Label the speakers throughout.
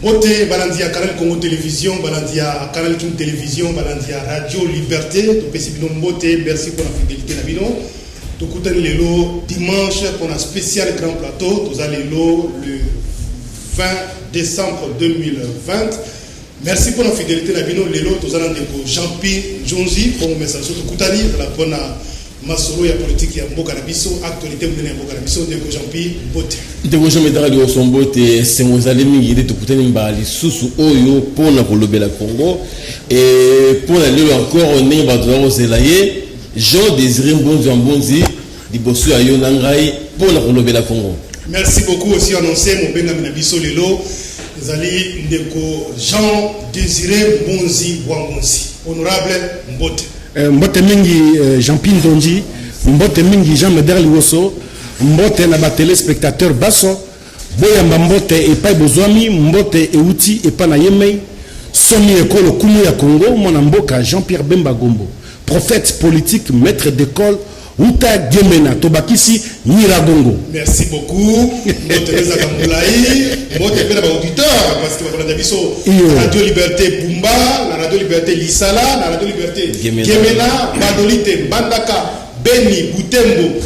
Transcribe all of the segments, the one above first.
Speaker 1: Mbote balandi ya Canal Congo Télévision, balandi ya Canal Kin Télévision, balandi ya Radio Liberté, topesi bino mbote, merci pour la fidélité na bino. Tokutani lelo dimanche pour un spécial grand plateau, toza lelo le 20 décembre 2020. Merci pour la fidélité na bino. Lelo toza na ndeko Jean-Pierre Nzonzi pour message tokutani la pona masolo ya politique ya mboka na biso, actualité monene ya mboka na biso. Ndeko Jean-Pierre, mbote.
Speaker 2: Ndeko Jean Médard Liboso, mbote. Esengo ezali mingi nde tokutani mbala lisusu oyo mpona kolobela Congo. E mpona lelo encore, ndenge bato bakozela ye, Jean Désiré Mbonzi wa Mbonzi, liboso ya yo na ngai mpona kolobela Congo.
Speaker 1: Merci beaucoup. Aussi annoncé mobengami na biso lelo ezali ndeko Jean Désiré Mbonzi wa Mbonzi. Honorable, mbote.
Speaker 3: Mbote mingi, Jean-Pierre Nzonzi, mbote mingi, Jean Médard Liboso, mbote na batéléspectateur baso. Boyamba mbote epai bozwami, mbote euti epai na yemei somi ekolo kumu ya Congo, mwana mboka Jean-Pierre Bemba Gombo, prophète politique, maître d'école, uta Gemena, tobakisi Nyiragongo.
Speaker 1: Merci beaucoup. Mbote ezaka molai, mbote mpe na baauditeur, parce que bakolanda biso Radio Liberté Bumba, na Radio Liberté Lisala, na Radio Liberté
Speaker 2: Gemena.
Speaker 1: Gemena, Gbadolite, Mbandaka, Beni, Butembo,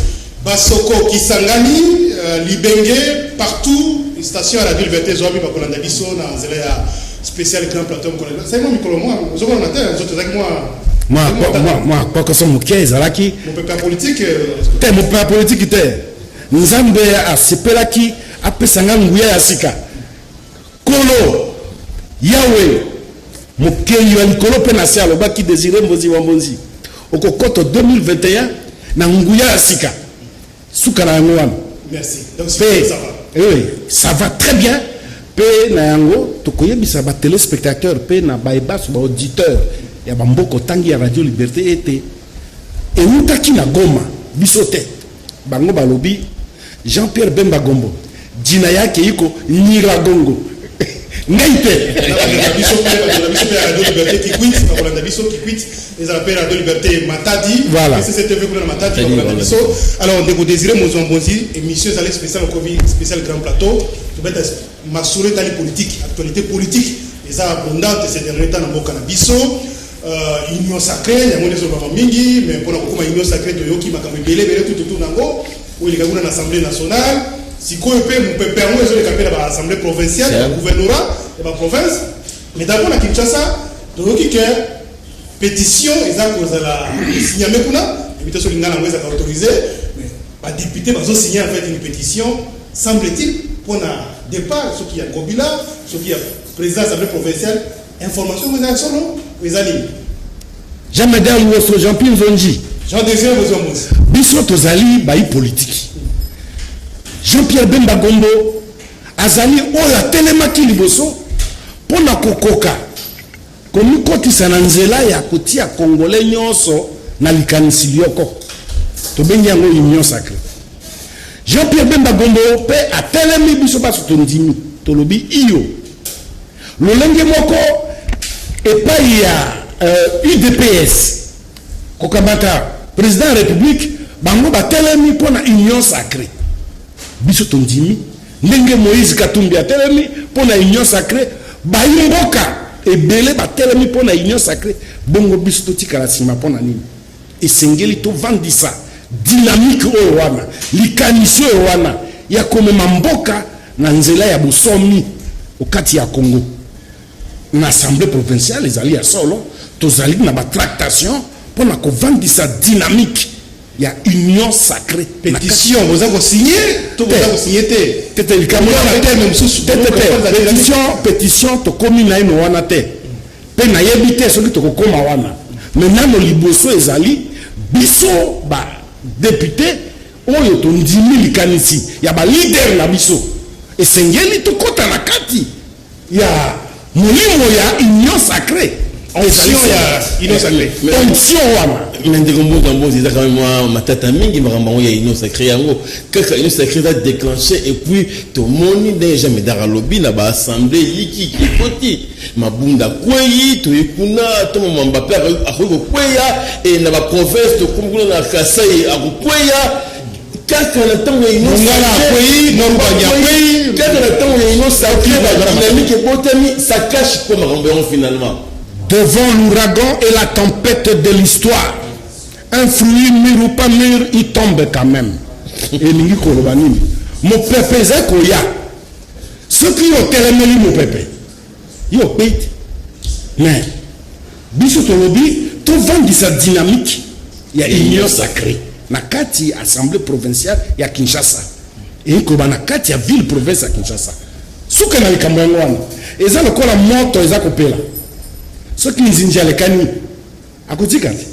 Speaker 1: Basoko, Kisangani, Libenge, partout station ya Radio Liberté ezwami, bakolanda biso na nzela ya spécial grand plateau. Mokolanda sai mwa mikolo mwa ozokolanda te, nzoto ezalaki mwa
Speaker 3: Mwa kokoso moke ezalaki.
Speaker 1: Mopepe ya politique.
Speaker 3: Te, mopepe ya politike te. Nzambe asepelaki apesa nga nguya ya sika. Kolo Yawe, mokeli ya likolo mpe na se, alobaki: "Désiré Mbonzi wa Mbonzi, okokota 2021 na nguya ya sika." Suka na yango wana.
Speaker 1: Merci. Donc
Speaker 3: mpe
Speaker 1: ça va?
Speaker 3: Oui, ça va très bien. Mpe na yango tokoyebisa batéléspectateur mpe na bayebaso baauditeur ya bamboka otangi ya Radio Liberté ete eutaki na Goma, biso te. Bango balobi Jean-Pierre Bemba Gombo jina yake iko Nyiragongo, ngai te.
Speaker 1: Bakolanda biso mpe, bakolanda biso mpe ya Radio Liberté Kikwit, bakolanda biso Kikwit, ezala mpe Radio Liberté Matadi.
Speaker 3: Voilà.
Speaker 1: CCTV kuna na Matadi.
Speaker 2: Matadi,
Speaker 1: bakolanda
Speaker 2: voilà.
Speaker 1: biso. Alors ndeko Désiré Mozwa Mbonzi, émission ezali spécial, okomi spécial grand plateau, tobeta masolo etali politique. Actualité politique eza abondante ces derniers temps na mboka na biso. Union sacrée yango nde ezolobama mingi, mais mpona kokóma union sacrée, toyoki makambo ebele ebele tututu nango oyo eleka kuna na Assemblée nationale. Sikoyo mpe mopepe yango ezoleka mpe na baassemblée provinciale, ya gouvernorat, ya baprovince. Mais d'abord na Kinshasa, toyoki ke pétition eza kozala signame kuna. Ebi te soki ngai nango ezalaka autorisé, mais badéputé bazosigner en fait une pétition, semble-t-il, mpona départ soki ya Ngobila, soki ya président assemblée provinciale. Information eza ya solo, eza nini?
Speaker 3: Jean Médard Liboso, Jean-Pierre Nzonji.
Speaker 1: Jean Désiré Bozombozi.
Speaker 3: Biso tozali bayi politiki. Jean-Pierre Bemba Gombo azali oyo atelemaki liboso mpo na kokoka komikotisa na nzela ya kotia Congolais nyonso na likanisi lioko, tobengi yango union sacrée. Jean-Pierre Bemba Gombo mpe atelemi, biso baso tondimi, tolobi iyo. Lolenge moko epai ya UDPS, kokamata président ya République, bango batelemi mpo na union sacrée, biso tondimi. Ndenge Moïse Katumbi atelemi mpo na union sacrée, bayi mboka ebele batelemi mpo na union sacrée, bongo biso totikala nsima mpo na nini? Esengeli tovandisa dynamique oyo wana, likanisi oyo wana ya komema mboka na nzela ya bosomi okati ya Congo. Na assemblée provinciale, ezali ya solo, tozali na batractation mpo na kovandisa dynamique ya union sacrée.
Speaker 1: Pétition boza kosigner to boza kosigner te?
Speaker 3: Tete, likambo
Speaker 1: na terme mosusu.
Speaker 3: Te, te, te. Pétition, tokomi naino wana te, mpe nayebi te soki tokokóma wana. Mais nano liboso ezali biso badéputé oyo tondimi likanisi ya baleader na biso, esengeli tokɔta na kati ya molimo ya union sacrée.
Speaker 1: Onction ya union sacrée.
Speaker 3: Onction wana.
Speaker 2: Mais ndeko Mboka Mbozi, eza quand même mwa matata mingi makambo yango ya union sacrée. Yango kaka union sacrée eza déclenché, et puis tomoni ndenge Jean Médard alobi na baassemblée, yikiki ekoti, Mabunda kwei, toye kuna ntongo Mamba mpe akoki kokweya, e na baprovince tokomi kuna na Kasai akokweya. Kaka na ntango ya union
Speaker 1: Mongala
Speaker 2: sacrée,
Speaker 1: akwei, Nord-Ubangi akwei.
Speaker 2: Kaka na ntango ya union sacrée, badynamique ebotami, ça cache po makambo yango finalement.
Speaker 3: Devant l'ouragan et la tempête de l'histoire, un fruit mûr ou pas mûr, il tombe quand même. Elingi koloba nini? Mopepe eza koya, soki yo otelemeli mopepe, yo okei te. Mais biso tolobi tovandisa dynamique ya union sacrée na kati ya assemblée provinciale ya Kinshasa, eyei koloba na kati ya ville province ya Kinshasa. Suka na likambo yango wana, eza lokola moto eza kopela, soki nzinzi alekani, akotika te.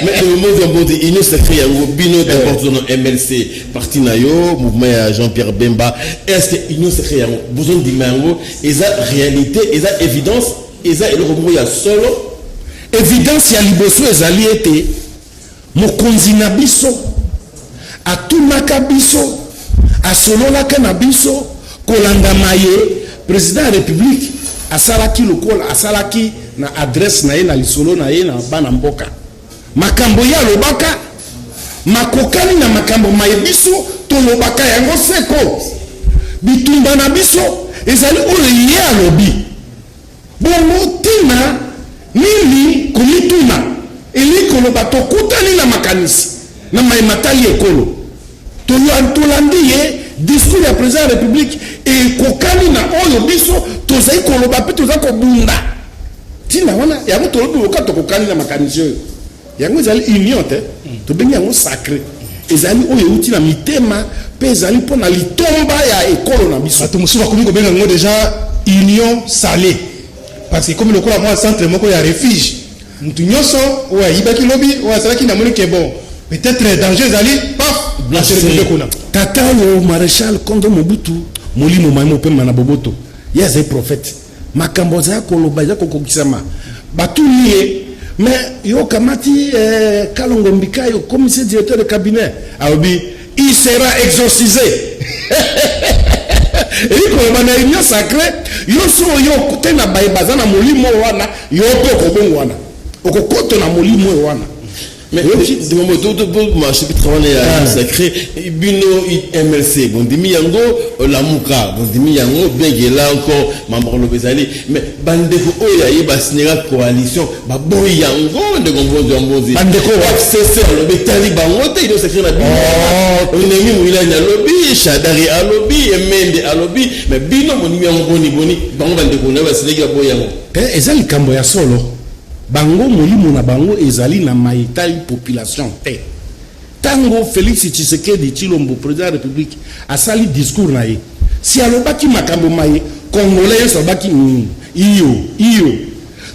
Speaker 2: Mais le mot ya mbote, union sacrée yango, bino d'abord toza na MLC, parti na yo, mouvement ya Jean-Pierre Bemba. Est ce que union sacrée yango bozondima yango eza réalité, eza évidence, eza eloko moko ya solo?
Speaker 3: Évidence ya liboso ezali ete mokonzi na biso atunaka biso, asololaka na biso kolanda ye. Président ya République asalaki lokola asalaki na adresse na ye, na lisolo na ye na bana mboka. Makambo ye alobaka makokani na makambo maye biso tolobaka yango seko. Bitumba na biso ezali oyo ye alobi. Bongo ntina nini komituna? Elingi koloba tokutani na makanisi na maye matali ekolo. Tolandi ye, discours ya président ya République ekokani na oyo biso tozali koloba mpe toza kobunda. Ntina wana yango tolobi loka tokokani na makanisi oyo, yango ezali union te, tobengi yango sacré. Ezali oyo euti na mitema mpe ezali mpo na litomba ya ekolo na biso.
Speaker 1: Bato mosusu bakomi kobenga yango déjà union salée, parce que komi lokola mwa centre moko ya refuge. Mutu nyonso oyo ayibaki lobi, oyo asalaki, namoni ke bon, peut-être danger ezali, paf,
Speaker 2: Blanchisserie.
Speaker 1: kuna.
Speaker 3: Tata oyo maréchal Kondo Mobutu, molimo mai mopema na boboto, ye azali prophète. Makambo azali koloba eza kokokisama. Batuni ye: "Mais yo okamati Kalongo Mbikayi, okomisi directeur de cabinet?" Alobi: "Il sera exorcisé." Eyi koloba na union sacrée, yo so oyo te na baye baza na molimo wana, yo mpe okobongo wana, okokota na molimo oyo wana.
Speaker 2: Mais ma chapitre wana ya sacré, bino MLC bondimi yango, Lamuka bondimi yango, bien que là encore mambo koloba ezali. Mais bandeko oyo aye basignaka coalition baboyi yango. Ndeko Mbonzi ya Mbonzi,
Speaker 3: Bandeko
Speaker 2: FCC alobi etali bango te union sacrée na bino. Néhémie Mwilanya alobi, Shadary alobi, Mende alobi, mais bino bondimi yango. Boni boni bango bandeko na yo basignaki baboyi yango?
Speaker 3: Eza likambo ya solo. Bango, molimo na bango ezali na maetali population te. Ntango Félix Tshisekedi Tshilombo, président ya République, asali discours na ye, si alobaki makambo maye, Congolais nyonso alobaki iyo iyo.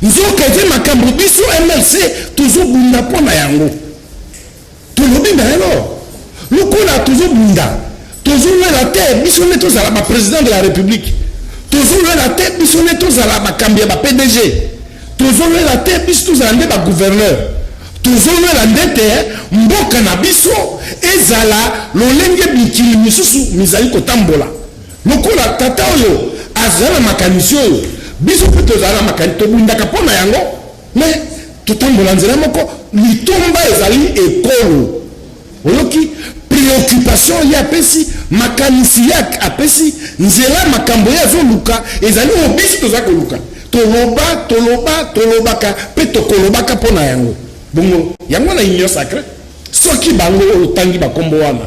Speaker 3: Nzoka ete makambo biso MLC tozobunda mpo na yango, tolobi na alors lokola tozobunda, tozowela te biso nde tozala baprésident de la République, tozowela te biso nde tozala bakambi ya baPDG, tozowela te biso tozala nde bagouverneur. Tozowela nde te mboka na biso ezala lolenge mikili misusu mizali kotambola. Lokola tata oyo azala na makanisi oyo biso mpe tozala na makanisi, tobundaka mpo na yango, mais totambola nzela moko. Litomba ezali ekolo. Oyoki préoccupation ye apesi, makanisi ye apesi nzela, makambo ye azoluka ezali oyo biso toza koluka. Toloba, toloba, tolobaka mpe tokolobaka mpo na yango. Bongo yango na union sacrée, soki bango oyo otangi bakombo wana,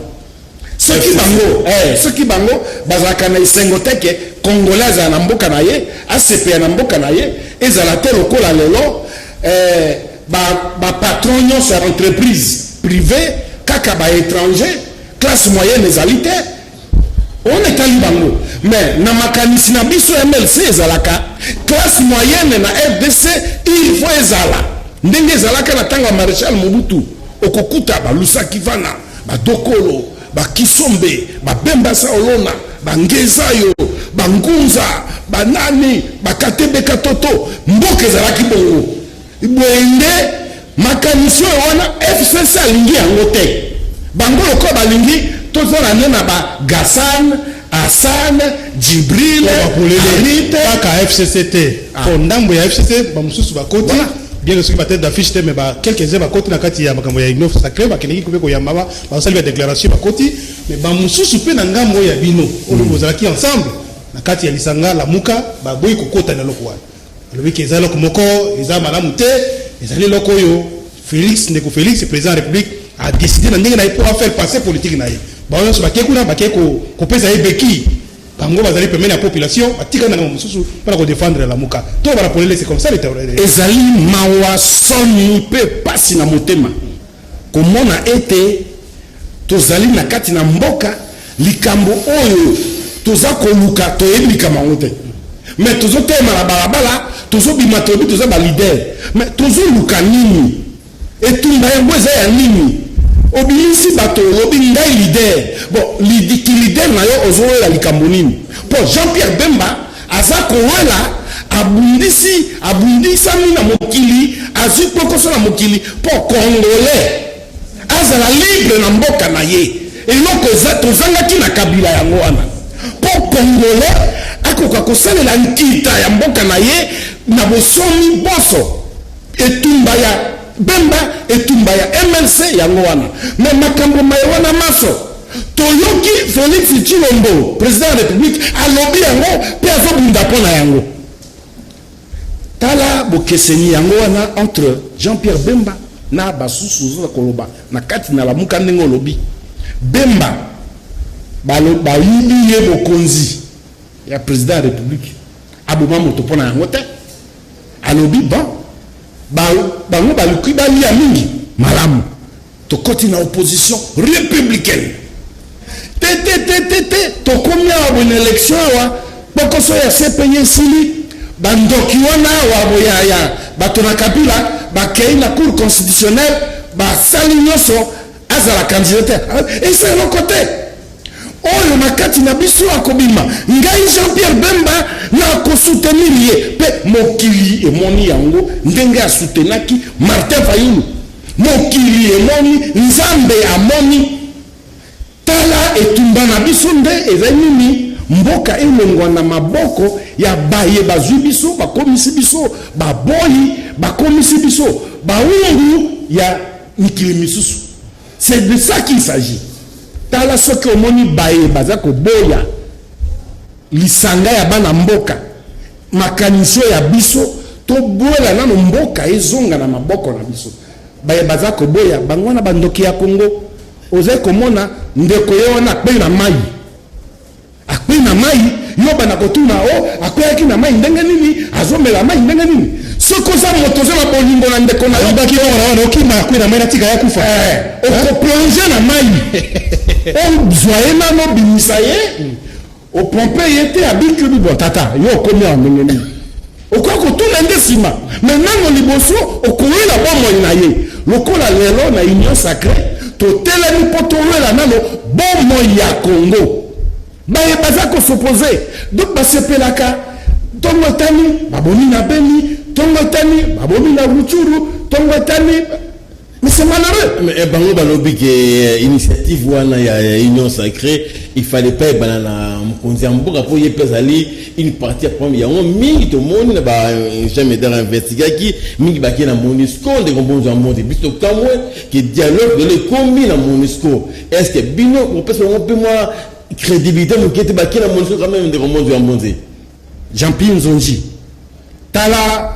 Speaker 3: soki bango bazalaka na esengo te ke Congolais azala na mboka na ye, asepela na mboka na ye, ezala te lokola lelo bapatron ba nyonso ya entreprise privée kaka baétranger, classe moyenne ezali te. On etali bango, mais na makanisi na biso MLC ezalaka classe moyenne na RDC il faut ezala ndenge ezalaka na ntango ya maréchal Mobutu. Okokuta balusaki vana, badokolo, bakisombe, babemba saolona, bangezayo, bangunza, banani, bakatebeka toto. Mboka ezalaki bongo. Boye nde makanisi oyo wana FCC alingi yango te. Bango lokola balingi tozala nde na bagasan, Asan, Jibril.
Speaker 1: Kaka FCC te, po ndambo ya FCC bamosusu bakoti. Bien que soki ba tête d'affiche te, mais ba quelques-uns bakoti na kati ya makambo ya Union sacrée, bakendeki mpe koyamba, basali ba déclaration, bakoti. Mais bamosusu mpe na ngambo oyo ya bino, oyo bozalaki ensemble na kati ya lisanga Lamuka, baboyi kokota na eloko wana. Alobi ke eza eloko moko eza malamu te, ezali eloko oyo Félix, ndeko Félix, président ya République, adécidé na ndenge na ye mpo afaire passer politique na ye. Bango nyonso bakei kuna, bakei kopesa ye beki. Bango bazali pembeni ya population, batikali na ngambo mosusu mpona kodéfendre Lamuka. To bana polele, c'est comme ça.
Speaker 3: Ezali mawa, soni mpe pasi na motema komona ete tozali na kati na mboka, likambo oyo toza koluka, toyebi likambo yango te, mais tozotelema na balabala, tozobima, toyebi toza baleader, mais tozoluka nini? Etumba yango eza ya nini? Obimisi bato, olobi ngai leader. Bon, ki leader na yo, ozowela likambo nini? Mpo Jean Pierre Bemba aza kowela, abundisi, abundisami na mokili, azwi kpokoso na mokili mpo Congolais azala libre na mboka na ye. Eloko tozangaki na Kabila yango wana, mpo Congolais akoka kosalela nkita ya mboka na ye na bosomi boso. Etumba ya Bemba, etumba ya MLC yango wana. Mais makambo maye wana maso, toyoki Félix Tshilombo, président ya République, alobi yango mpe azobunda mpo na yango. Tala bokeseni yango wana entre Jean Pierre Bemba na basusu ozoza koloba na kati na Lamuka. Ndenge olobi, Bemba, bayibi ye bokonzi ya président ya République, aboma moto mpo na yango te. Alobi bon, bango baluki balia mingi malamu, tokoti na opposition républicaine. Te te te te te, tokomi awa boye na élection awa, bokoso ya CPI esili, bandoki wana awa boye ya bato na Kabila bakei na Cour constitutionnelle, basali nyonso azala candidat te. Eza eloko te oyo na kati na biso akobima. Ngai Jean Pierre Bemba na kosoutenir ye, mpe mokili emoni yango ndenge asoutenaki Martin Fayulu. Mokili emoni, Nzambe amoni. Tala, etumba na biso nde ezali nini? Mboka elongwa na maboko ya baye bazwi biso, bakomisi biso baboyi, bakomisi biso bawumbu ya mikili misusu. C'est de ça qu'il s'agit. Tala, soki omoni baye baza koboya lisanga ya bana mboka, makanisi oyo ya biso, tobwela nano mboka ezonga na maboko na biso. Baye baza koboya bango wana, bandoki ya Kongo. Ozali komona ndeko ye wana akwei na mai, akwei na mai, yo banda kotuna o akweyaki na mai ndenge nini, azomela mai ndenge nini. Soki oza moto, oza na bolingo na ndeko na yo,
Speaker 1: Obaki bongo na wana, okima, akwei na mai, natika ya kufa.
Speaker 3: Okoplonge na mai, ozwa ye nano, obimisa ye, opompe ye te, abiki. Obi bon, tata, yo okomi awa ndenge nini? Okoki kotuna nde nsima, mais nano liboso okowela bomoi na ye. Lokola lelo na Union sacrée totelemi mpo towela nano bomoi ya Congo, baye baza kos'opposer, donc basepelaka. Ntongo etani, babomi na Beni, ntongo etani, babomi na Rutshuru, ntongo etani. Mais c'est malheureux.
Speaker 2: Mais bango balobi ke initiative wana ya Union sacrée, il fallait pas ebana na mokonzi ya mboka, mpo ye mpe azali une partie ya problème yango. Mingi tomoni na ba Jean Médard investigaki mingi, bakei na MONUSCO. Ndeko Mbonzo ya Monde, biso tokamwe ke dialogue lelo ekomi na MONUSCO. Est ce que bino kopesa bango mpe mwa crédibilité moke te? Bakei na MONUSCO quand même, ndeko Mbonzo ya Mbonze.
Speaker 3: Jean-Pierre Nzonji, tala,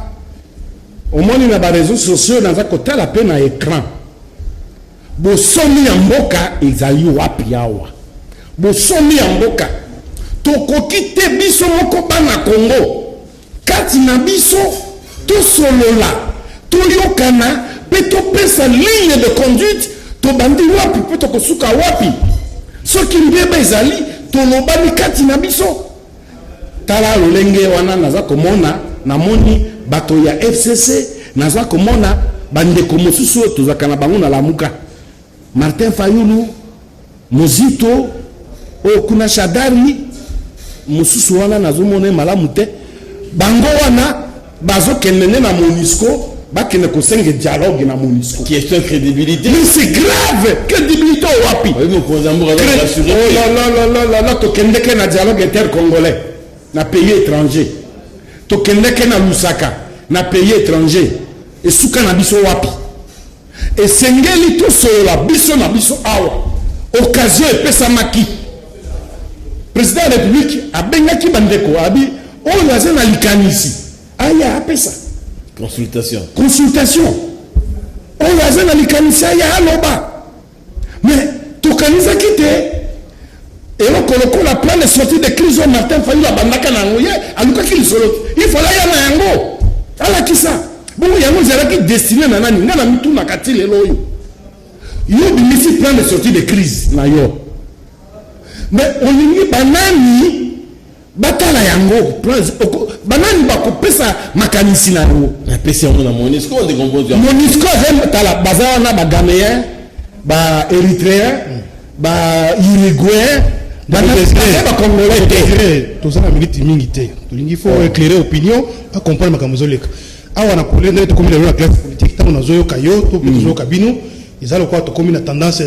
Speaker 3: omoni na baréseaux sociaux, naza kotala mpe na écran, bosomi ya mboka ezali wapi awa? Bosomi ya mboka, tokoki te biso moko bana Kongo kati na biso tosolola, toyokana mpe topesa ligne de conduite, tobandi wapi mpe tokosuka wapi? Soki mbeba ezali, tolobani kati na biso. Tala lolenge wana naza komona, namoni bato ya FCC, naza komona bandeko mosusu oyo tozalaka na bango na Lamuka, Martin Fayulu, Mozito oyo kuna, Shadari mosusu wana, nazomona ye malamu te. Bango wana bazokende nde na MONUSCO, bakende kosenga dialogue na MONUSCO.
Speaker 2: Question crédibilité.
Speaker 3: Mais c'est grave. Crédibilité oyo wapi?
Speaker 2: Oyebi mokonzi ya mboka aza rassuré.
Speaker 3: Oh là là là là là là, tokendeke na dialogue intercongolais na pays étranger, tokendeke na Lusaka na pays étranger. Esuka na biso wapi? Esengeli tosolola biso na biso awa. Occasion epesamaki, président ya République abengaki bandeko, abi oyo aza na likanisi aya apesa.
Speaker 2: Consultation.
Speaker 3: Consultation, oyo aza na likanisi aya aloba. Mais tokanisaki te eloko lokola plan de sortie de crise oyo Martin Fayulu abandaka na yango. Ye alukaki lisolo te, il fallait aya na yango, alakisa bongo. Yango ezalaki destiné na nani? Nga na mitunaka ti lelo oyo. Yo obimisi plan de sortie de crise na yo, mais olingi banani batala yango? Banani bakopesa makanisi na yango?
Speaker 2: Napesi yango na MONUSCO, ndeko Mbonzo.
Speaker 3: MONUSCO aza, tala, baza wana baghanéen, baérythréen, bauruguayen, baza bacongolais te.
Speaker 1: Toza na minute mingi te, tolingi faut éclairer opinion, bacomprendre makambo ezoleka awa na pole. Ndenge tokomi lelo na classe politique, ntango nazoyoka yo to mpe tozoyoka bino, eza lokola tokomi na tendance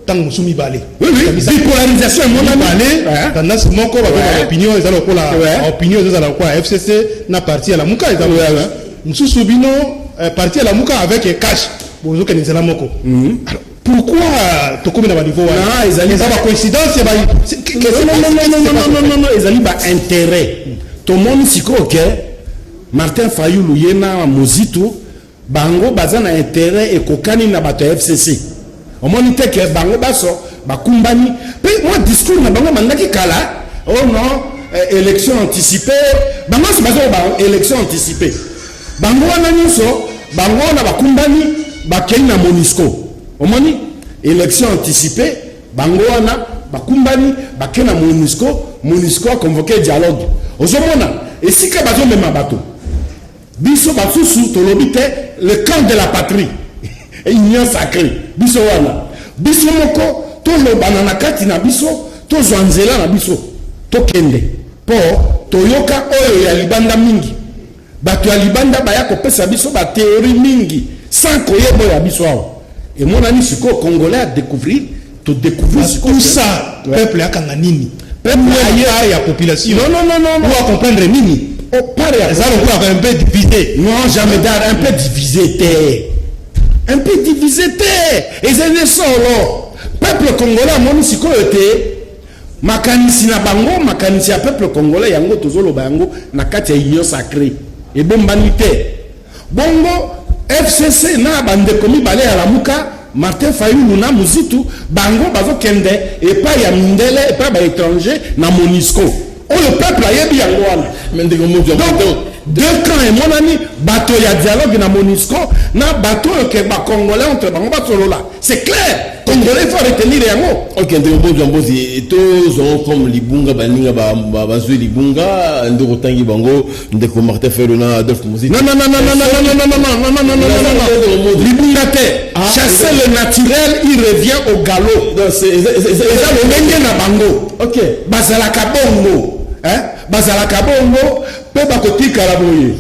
Speaker 1: ntango mosusu mibale.
Speaker 3: Bipolarisation emonani.
Speaker 1: Mibale, tendance moko bazoyoka opinion eza lokola opinion ezozala lokola FCC na parti ya Lamuka, eza mosusu bino parti ya Lamuka avec CACH, bozokende nzela moko. Alors pourquoi tokomi na baniveau wana?
Speaker 3: Eza
Speaker 1: bacoïncidence?
Speaker 3: Non, ezali baintérêt. Tomoni sikoyo ke Martin Fayulu, ye na Muzito, bango baza na intérêt ekokani na bato ya FCC. Omoni te ke bango baso bakumbani mpe mwa discours na bango bandaki kala: oh non, élection anticipée. Bango nyonso baza ba élection anticipée. Bango wana nyonso, bango wana bakumbani, bakei na MONUSCO. Omoni, élection anticipée, bango wana bakumbani, bake na MONUSCO. MONUSCO aconvoqué dialogue. Ozomona esika bazomema bato. Biso basusu tolobi te, le camp de la patrie, union sacrée, biso wana, biso moko tolobana na kati na biso, tozwa nzela na biso, tokende, mpo toyoka oyo ya libanda mingi. Bato ya libanda baya kopesa biso bathéorie mingi sans koyeba oyo ya biso awa. Emonani sikoyo Congolais adécouvrir, todécouvrir.
Speaker 1: Tout ça, peuple akanga nini?
Speaker 3: Peuple
Speaker 1: aye ya population.
Speaker 3: Non, non, non, non.
Speaker 1: Ou comprendre nini?
Speaker 3: Part ya
Speaker 1: Eza lokola un peu divisé.
Speaker 3: Non, jamais dar un peu divisé te, un peu divisé te. Ezali solo, peuple congolais amoni sikoyo te makanisi na bango, makanisi ya peuple congolais, yango tozoloba yango na kati ya union sacrée, ebombani te. Bongo FCC na bandeko mibale ya Lamuka, Martin Fayulu na Muzito, bango bazokende epai ya mindele, epai ya baétranger na MONUSCO. Oyo peuple ayebi yango wana.
Speaker 2: Mais ndeko moto,
Speaker 3: Donc deux camps emonani: bato ya dialogue na MONUSCO na bato oyo ke bacongolais entre bango basolola. C'est clair, Congolais faut retenir yango.
Speaker 2: Ok, ndeko Mbonzo Mbozi, tozwango comme libunga, baninga bazwi libunga, ndeko otangi bango, ndeko Martin Fayulu na Adolphe Muzito.
Speaker 3: Non, non, non, non, non, non, non, non, non, non, non, non, non, non, non, libunga te. Chasser le naturel, il revient au galop. Eza lolenge na bango. Bazalaka bongo, bazalaka bongo mpe bakotikala boye.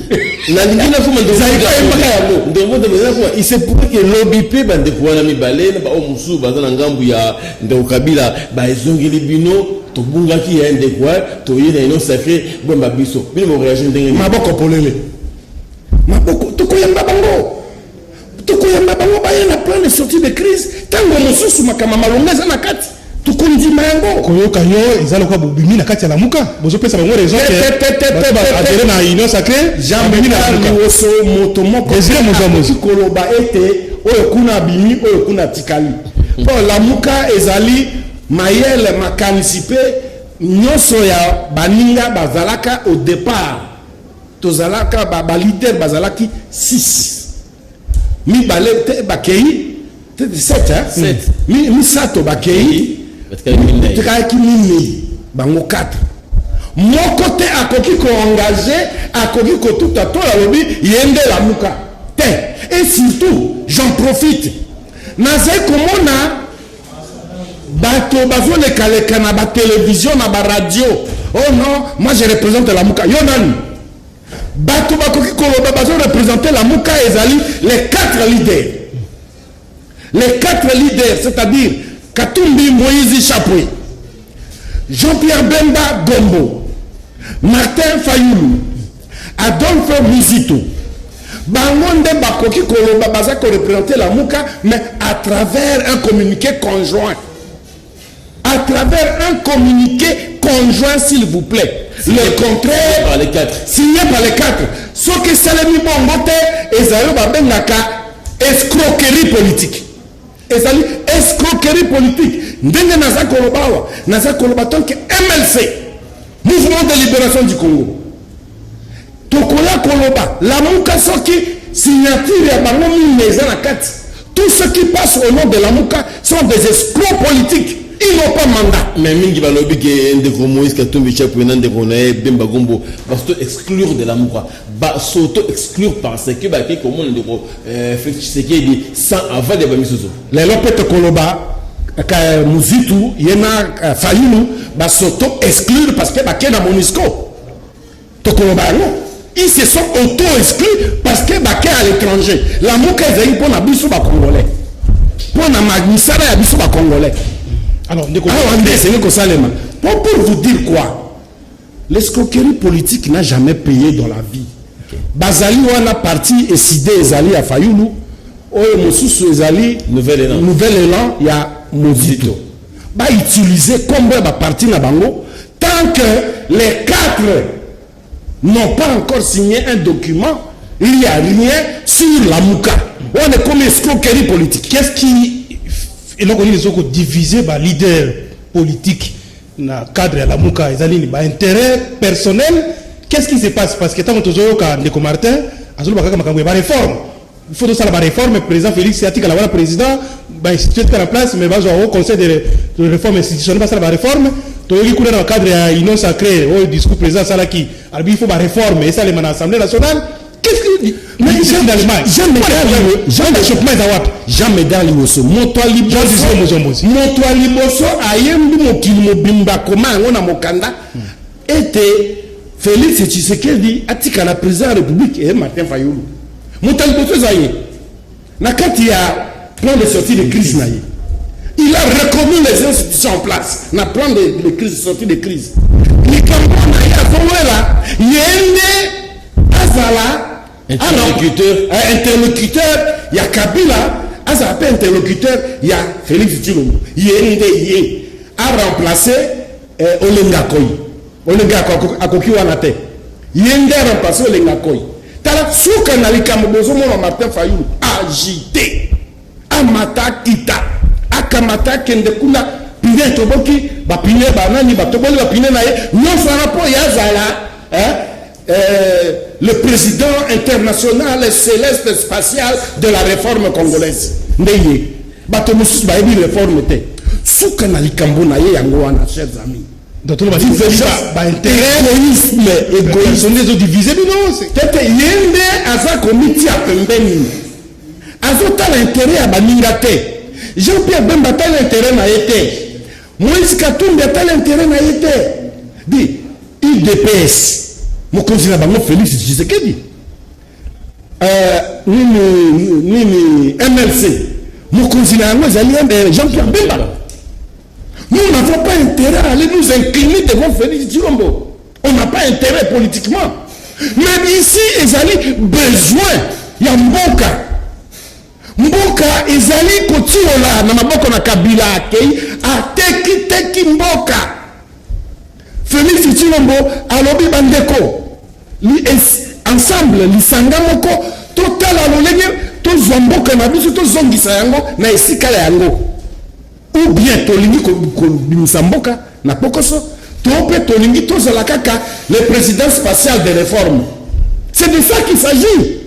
Speaker 2: Nalingi nakoma.
Speaker 3: Ezali yango.
Speaker 2: Ndeko, il se pourrait que lobi mpe bandeko wana mibale na baoyo mosusu baza na ngambu ya ndeko Kabila baezongeli bino: tobungaki ya ndeko, toye na union sacrée, bwemba biso. Bino boréagir ndenge nini?
Speaker 3: Maboko polele, maboko. Tokoyamba bango, tokoyamba bango, baya na plan de sortie de crise. Ntango mosusu makambo malonga eza na kati, tokondima yango.
Speaker 1: Koyoka yo, eza lokola bobimi na kati ya Lamuka, bozopesa bango raison adhérer na union sacrée.
Speaker 3: Jean Liwoso, moto moko
Speaker 1: Désiré.
Speaker 3: Koloba ete oyo kuna abimi, oyo kuna atikali, mpo Lamuka ezali mayele, makanisi mpe nyonso ya baninga bazalaka au départ. Tozalaka baleader, bazalaki 6, mibale te bakei, 7, misato bakei, tikalaki minei. Bango 4, moko te akoki koengager, akoki kotuta to alobi ye nde Lamuka te. Et surtout, j'en profite, nazali komona bato bazolekaleka na batelevizio, na baradio: oh non, moi je représente Lamuka. Yo nani? Bato bakoki koloba bazoreprésente Lamuka ezali les quatre leaders, les quatre leaders, c'est-à-dire Katumbi Moïse Chapwe, Jean-Pierre Bemba Gombo, Martin Fayulu, Adolphe Muzito. Bango nde bakoki koloba, baza koreprésenter Lamuka, mais à travers un communiqué conjoint, à travers un communiqué conjoint, s'il vous plaît. Le contraire,
Speaker 2: par les quatre.
Speaker 3: Signé par les quatre. Soki esalemi bongo te, ezali oyo babengaka escroquerie politique. Ezali escroquerie politique. Ndenge naza koloba awa, naza koloba tant que MLC, Mouvement de Libération du Congo. Tokoya koloba Lamuka soki signature ya bango mingi eza na kati. Tout ce qui passe au nom de Lamuka sont des escrocs politiques, ils n'ont pas mandat.
Speaker 2: Mais mingi balobi ke ndeko Moïse Katumbi Chapwe na ndeko na ye Bemba Gombo basauto exclure de Lamuka, basauto exclure parce que bakei komona ndeko Félix Tshisekedi sans aval ya bamisusu.
Speaker 3: Lelo mpe tokoloba ka Muzitu ye na Fayulu basauto exclure parce que bakei na MONUSCO. Tokoloba yango, ils se sont auto exclus parce que bakei à l'étranger. Lamuka ezali mpo na biso Bacongolais, mpo na misala ya biso Bacongolais.
Speaker 1: Alors, ndeko
Speaker 3: Awa nde esengi kosalema. Pour vous dire quoi? L'escroquerie politique n'a jamais payé dans la vie. Bazali wana, parti Ecidé ezali ya Fayulu, oyo mosusu ezali
Speaker 2: Nouvel Élan.
Speaker 3: Nouvel Élan ya Mozito. Bautiliser kombo ya baparti na bango, tant que les quatre n'ont pas encore signé un document, il n'y a rien sur Lamuka. On est comme escroquerie politique.
Speaker 1: Qu'est-ce qui, eloko nini ezoko diviser ba leader politique na cadre ya Lamuka? Eza nini? Baintérêt personnel? Qu'est-ce qui se passe? Parce que ntango tozoyoka ndeko Martin azoloba kaka makambo ya baréforme, il faut tosala baréforme, président Félix atikala wana président, bainstitution etikala na place, mais bazwa au Conseil de réforme institutionnelle, basala baréforme. Toyoki kuna na cadre ya Union sacrée, oyo discours président asalaki, alobi il faut baréforme esalema na Assemblée nationale. Qu'est-ce que
Speaker 3: Mais
Speaker 1: finalement
Speaker 3: Jean
Speaker 1: achoppement eza wapi?
Speaker 3: Jean Médard Liboso, moto ya
Speaker 1: Jean Désiré Mozombozi.
Speaker 3: Moto ya liboso ayembi mokili mobimba, koma yango na mokanda ete Félix Tshisekedi atikala président ya République, e Martin Fayulu. Moto ya liboso eza ye. Na kati ya plan de sortie de crise na ye, il a reconnu les institutions en place. Na plan de crise, sortie de crise, likambo na ye azowela, ye nde azala
Speaker 2: interlocuteur.
Speaker 3: Interlocuteur ya Kabila, azala mpe interlocuteur ya Félix Tshilombo. Ye nde ye aremplace Olenga Koi. Olenga akoki wana te, ye nde aremplace Olenga Koi. Tala suka na likambo, bozomona Martin Fayulu agité, amata, akita, akamata, akende kuna, pneu etoboki, bapneu banani batoboli bapneu na ye nyonso wana mpo ye azala, hein, le président international céleste spatial de la réforme congolaise. Nde ye, bato mosusu bayebi réforme te. Suka na likambo na ye yango wana, chers amis.
Speaker 1: Donc toloba baintérêt
Speaker 3: égoïsme, égoïsme.
Speaker 1: Nde ezodivise bino.
Speaker 3: Tete, ye nde aza komitia pembeni, azotala intérêt ya baninga te. Jean Pierre Bemba atala intérêt na ye te, Moïse Katumbi atala intérêt na ye te. Di UDPS, mokonzi na bango Félix Tshisekedi, nini nini, MLC, mokonzi na yango ezali Jean Pierre Bemba. Nous n'avons pas intérêt à aller nous incliner devant Félix Tshilombo. On n'a pas intérêt politiquement, mais ici ezali besoin ya mboka. Mboka ezali kotiola na maboko na Kabila. Akei, atekiteki mboka. Félix Tshilombo alobi: bandeko, ensemble, lisanga moko, totala lolenge tozwa mboka na biso, tozongisa yango na esika ya yango. Ou bien tolingi kobimisa mboka na pokoso, to mpe tolingi tozala kaka le président spatial de réforme. C'est de ça qu'il s'agit,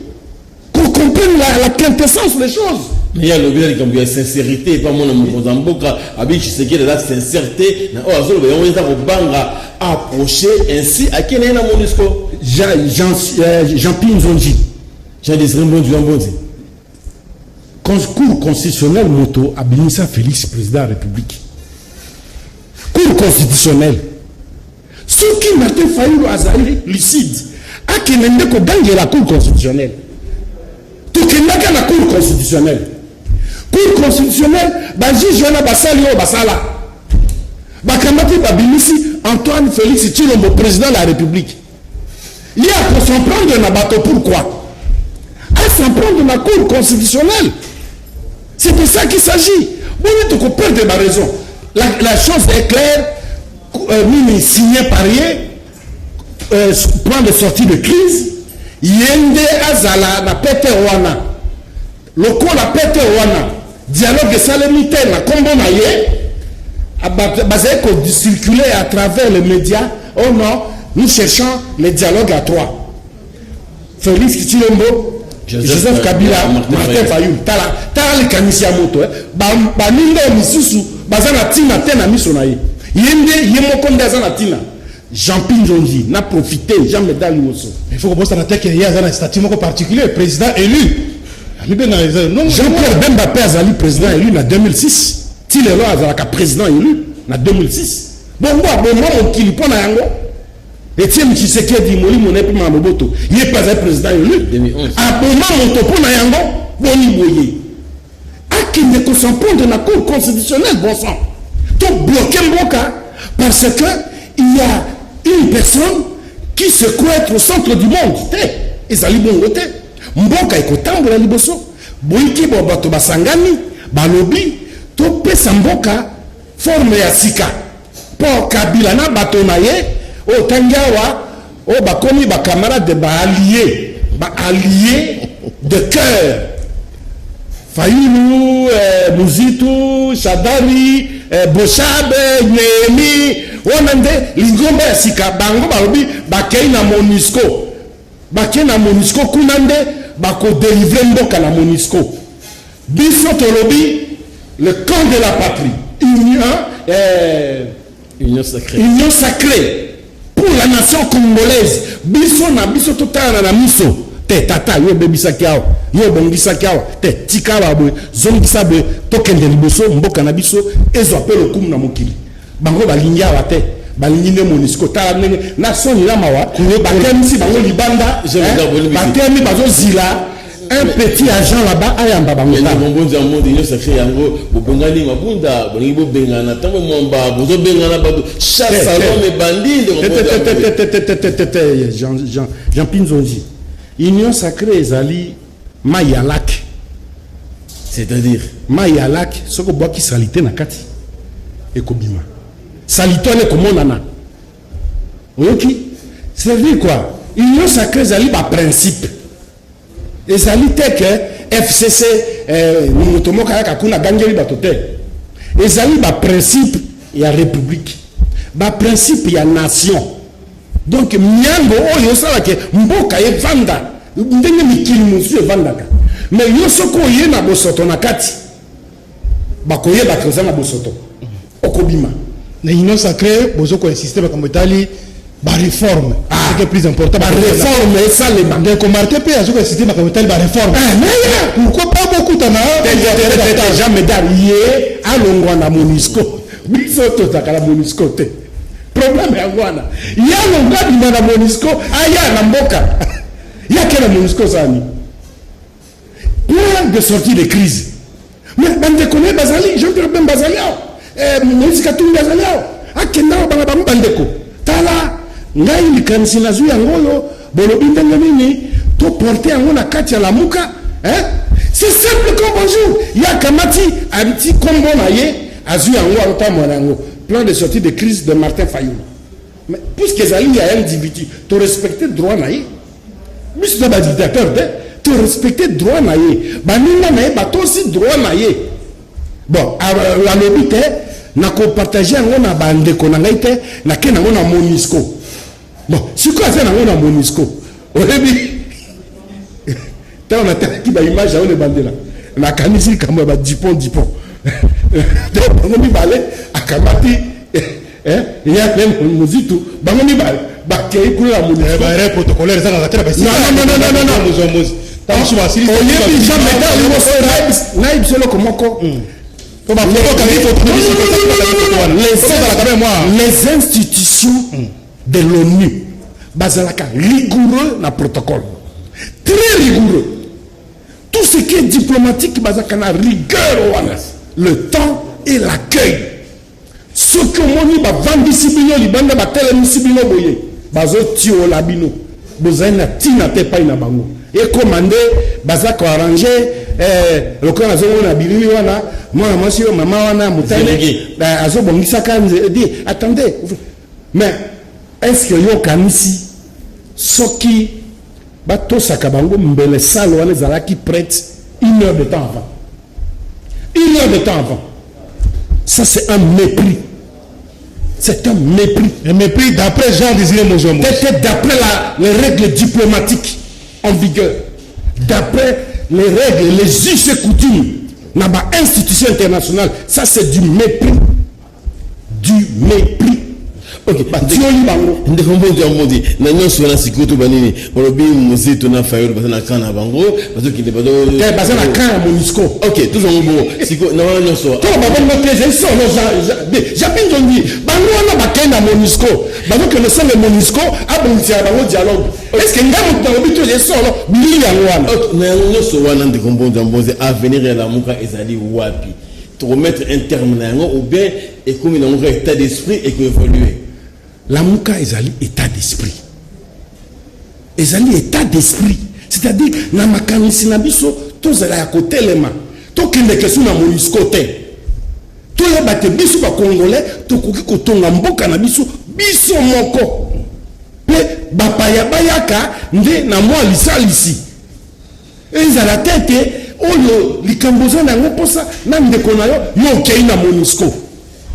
Speaker 3: qu'on comprenne la quintessence des choses.
Speaker 2: Mais ye alobi na likambo ya sincérité epa mona mokonzi ya mboka, abi Tshisekedi aza sincérité na oyo azoloba, yango eza kobanga approcher, ainsi akei na ye na MONUSCO.
Speaker 3: Jean-Pierre Nzonji.
Speaker 2: Jean Désiré Mbonzi wa Mbonzi.
Speaker 3: Cour constitutionnelle moto abimisa Félix président ya République. Cour constitutionnelle, soki Martin Fayulu azali lucide, akende nde kogangela Cour constitutionnelle. Tokendaka na Cour constitutionnelle. Cour constitutionnelle, bajuge wana basali oyo basala, bakamati, babimisi Antoine Félix Tshilombo président de la République. Ye akos'en prendre na bato. Pourquoi? S'en prendre na Cour constitutionnelle. C'est de ça qu'il s'agit. Boni tokoperdre baraison? La chose est claire, nini signé par ye, plan de sortie de crise. Ye nde azala na pete wana. Lokola pete wana, dialogue esalemi te na nkombo na ye, bazali kocirculer à travers les médias: «Oh non, nous cherchons le dialogue à trois, Félix Tshilombo, Joseph Kabila, Martin Fayulu.» Tala, tala likanisi ya moto. Baninga oyo misusu baza na ntina te na miso na ye. Ye nde, ye moko nde aza na ntina. Jean Pinzonzi na profité, Jean Medal Liboso.
Speaker 1: Il faut kobosana te ke ye aza na statut moko particulier, président élu. Amibenga non.
Speaker 3: Jean-Pierre Bemba mpe azali président élu na 2006. Ti lelo azalaka président élu na 2006. Bongo aboma mokili mpo na yango. Etienne Tshisekedi, molimo na ye mpe na boboto, ye mpe azali président élu.
Speaker 2: 2011.
Speaker 3: Aboma moto mpo na yango. Boni boye akende kos'en prendre na Cour constitutionnelle? Bon sang, to bloquer mboka parce que il y a une personne qui se croit être au centre du monde? Te, ezali bongo te. Mboka ekotambola liboso. Boyiki bo bato basangani, balobi topesa mboka forme ya sika, mpo Kabila na bato na ye oyo tangi awa, oyo bakomi bacamarade, baallié, baallié de cœur, Fayulu, Muzitu, Shadari, Boshab, Néhémie, wana nde lingomba ya sika. Bango balobi bakei na MONUSCO, bakei na MONUSCO, kuna nde bakodélivrer mboka na MONUSCO. Biso tolobi le camp de la patrie, union,
Speaker 2: Union sacrée.
Speaker 3: Union sacrée pour la nation congolaise. Biso na biso totalana na miso te. Tata, yo obebisaki awa, yo obongisaki awa te, tika awa boye, zongisa boye, tokende liboso, mboka na biso ezwa mpe lokumu na mokili. Bango balingi awa te, balingi nde MONUSCO. Tala ndenge na soni na mawa, batelemisi bango libanda, batelemi, bazozila un petit agent là-bas ayamba bango.
Speaker 2: Mombonzi ya monde, Union sacrée yango, bobengani Mabunda, bolingi bobengana ntango mwamba, bozobengana bato, chasse à l'homme ebandi.
Speaker 3: Jean Pinzonzi, Union sacrée ezali mai ya lac.
Speaker 2: C'est-à-dire?
Speaker 3: Mai ya lac, soki obwaki saleté na kati, ekobima, saleté wana ekomonana. Oyoki? C'est-à-dire quoi? Union sacrée ezali baprincipe. Ezali te ke FCC, moto moko ayaka kuna, agangeli bato te. Ezali baprincipe ya république, baprincipe ya nation. Donc miango oyo osalaka, mboka evanda ndenge mikili mosusu evandaka. Mais yo, soki oye na bosoto na kati, bakoyebaka oza na bosoto, okobima.
Speaker 1: Na Union sacrée, bozo koinsiste makambo etali baréforme.
Speaker 3: Ah,
Speaker 1: ce qui est plus important.
Speaker 3: Baréforme esalema.
Speaker 1: Ndeko Martin mpe azo koinsiste makambo etali baréforme. Pourquoi pas bokutana?
Speaker 3: Jean Medar, ye alongwa na MONUSCO. Biso tozalaka na MONUSCO te. Problème yango wana. Ye alongwa, abima na MONUSCO, aya na mboka. Yake na MONUSCO osani plan de sortie de crise. Mais bandeko na ye bazali, Jean Pierre Bemba azali awa, Moïse Katumbi azali awa. Akenda awa, banga bango: «Bandeko, tala ngai likanisi nazwi yango oyo, bolobi ndenge nini toporte yango na kati ya Lamuka?» Hein? C'est simple comme bonjour. Ye akamati, abiti kombo na ye, azwi yango, azotambola na yango, plan de sortie de crise de Martin Fayulu. Mais puisque ezali ya individu, torespecte droit na ye. Biso toza badictateur te, torespecte droit na ye. Baninga na ye batosi droit na ye. Bon, alobi te nakopartage yango na bandeko na ngai te, nake nango na MONUSCO. Bon, sikoyo aza nango na MONUSCO. Oyebi, ntango natalaki baimage yango ebandela, nakanisi likambo ya badipon dipon te. Bango mibale akamati ya mpe Mozitu, bango mibale bakei kuna na MONUSCO.
Speaker 1: Baerreur protocolaire eza kaka te na
Speaker 3: Non. Oyebi, Jean Medar, nayebi biso eloko moko. Les institutions de l'ONU bazalaka rigoureux na protocole, très rigoureux. Tout ce qui est diplomatique, bazalaka na rigueur wana. Le temps et l'accueil, soki omoni bavandisi bino libanda, batelemisi bino boye, bazotiola bino. Bozali na ntina te epai na bango. Ekoma nde baza ko arranger eh, lokola nazomona bilili wana, mwana mwasi oyo, mama wana motane azobongisaka nze di attendez. Mais est-ce que yo okanisi soki batosaka bango, mbele salle wana ezalaki prête une heure de temps avant? Une heure de temps avant. Ça, c'est un mépris. C'est un mépris.
Speaker 1: Un mépris d'après Jean Désiré Mozombo.
Speaker 3: C'était d'après les règles diplomatiques en vigueur, d'après les règles, les us et coutumes na ba institution internationale. Ça, c'est du mépris. Du mépris. Batioli bango.
Speaker 2: Ndeko Mbondi ya Mbondi, na nyonso wana sikoyo to banini balobi Mozito na Fayulu baza na camp na bango, bazokende bazo
Speaker 3: Te, baza na camp ya MONUSCO.
Speaker 2: Ok, tozongo bongo sikoyo na wana nyonso.
Speaker 3: To babongo te, ezali solo. Japin Nzondi, bango wana bakei na MONUSCO, bazokende osala MONUSCO abongisela bango dialogue. Est ce que ngai moto nalobi to ezali solo? Bilili yango wana.
Speaker 2: Ok, na yango nyonso wana, ndeko Mbondi ya Mbondi, avenir ya Lamuka ezali wapi? Tokomettre un terme na yango ou bien ekomi nango kaka état d'esprit ekoévolue?
Speaker 3: Lamuka ezali état d'esprit, ezali état d'esprit, c'est-à-dire na makanisi na biso tozala ya kotelema, tokendeke so na MONUSCO te. Toyeba te biso bacongolais tokoki kotonga mboka na biso biso moko, mpe bapaya bayaka nde na mwa lisalisi. Ezala te ete oyo likambo oza na yango mposa na ndeko na yo, yo okei na MONUSCO.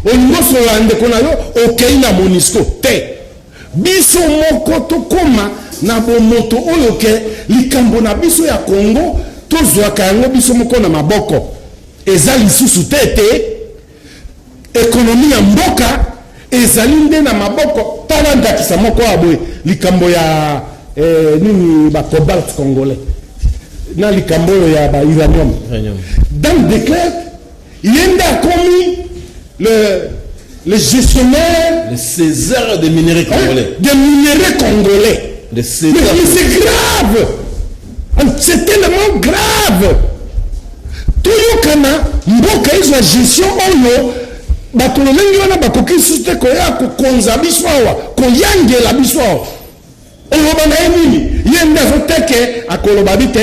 Speaker 3: Olingi osolola na ndeko na yo, okei na MONUSCO te. Biso moko tokóma na bomoto oyo ke likambo na biso ya Congo tozwaka yango biso moko na maboko. Eza lisusu te ete économie ya mboka ezali nde na maboko. Tala ndakisa moko ya boye, likambo ya nini, bacobalt congolais na likambo oyo ya bauranium.
Speaker 2: Uranium.
Speaker 3: Dan Decker, ye nde akomi le gestionnaire.
Speaker 2: Le César des minéraux congolais.
Speaker 3: Des minéraux congolais.
Speaker 2: Le César.
Speaker 3: Mais c'est grave, c'est tellement grave. Toyokana, mboka ezwa gestion oyo bato lolenge wana bakoki lisusu te koya kokonza biso awa, koyangela biso awa. Oloba na ye nini? Ye nde azoteke, akoloba bi te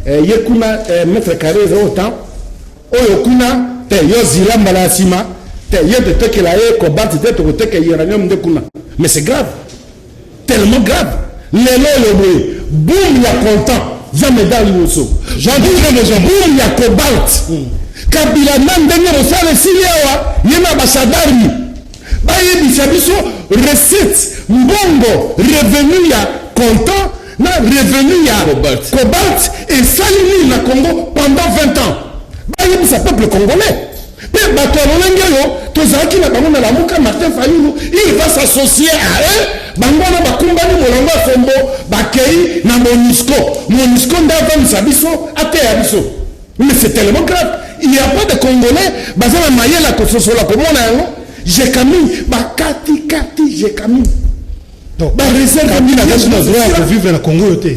Speaker 3: ye kuna mètre carré eza autant, oyo kuna te, yo zila mbala ya nsima te. Ye totekela ye cobalt te, tokoteka uranium nde kuna. Mais c'est grave, tellement grave. Lelo oyo boye, boom ya coltan, Jean Médard liboso, boom ya cobalt. Kabila na ndenge mosala esili awa, ye na baShadary bayebisa biso recette, mbongo, revenu ya coltan na revenu ya
Speaker 2: cobalt.
Speaker 3: Cobalt esali nini na Congo pendant 20 ans? Bayebisa peuple congolais. Mpe bato ya lolenge oyo tozalaki na bango na Lamuka, Martin Fayulu, il va s'associer à eux. Bango wana bakumbani molongo ya fombo, bakei na MONUSCO. MONUSCO nde avandisa biso, ateya biso. Mais c'est tellement grave. Il n'y a pas de Congolais baza na mayele ya kososola, komona yango. Gécamines, bakatikati Gécamines.
Speaker 1: Donc,
Speaker 3: baréserve
Speaker 1: Kabila aza na droit ya kovivre na Congo oyo te,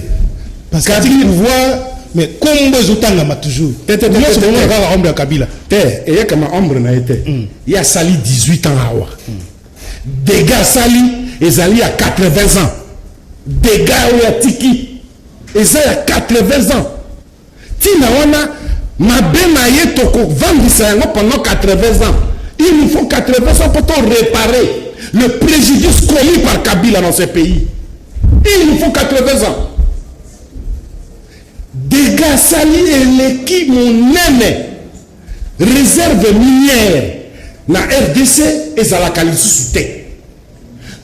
Speaker 1: parce que atiki pouvoir, mais kombo ezotangama toujours.
Speaker 3: Te, te, te,
Speaker 1: nyonso
Speaker 3: te, te,
Speaker 1: bomona
Speaker 3: te.
Speaker 1: kaka ombre ya Kabila.
Speaker 3: Te, eyekama ombre na ye te. Ye asali 18 ans awa. Dégâts asali ezali ya 80 ans. Dégâts oyo atiki eza ya 80 ans. Ntina wana mabe na ye, tokovandisa yango pendant 80 ans. Il nous faut 80 ans pour to réparer le préjudice commis par Kabila dans ce pays. Il nous faut 80 ans. Dégâts asali eleki monene. Réserve minière na RDC ezalaka lisusu te.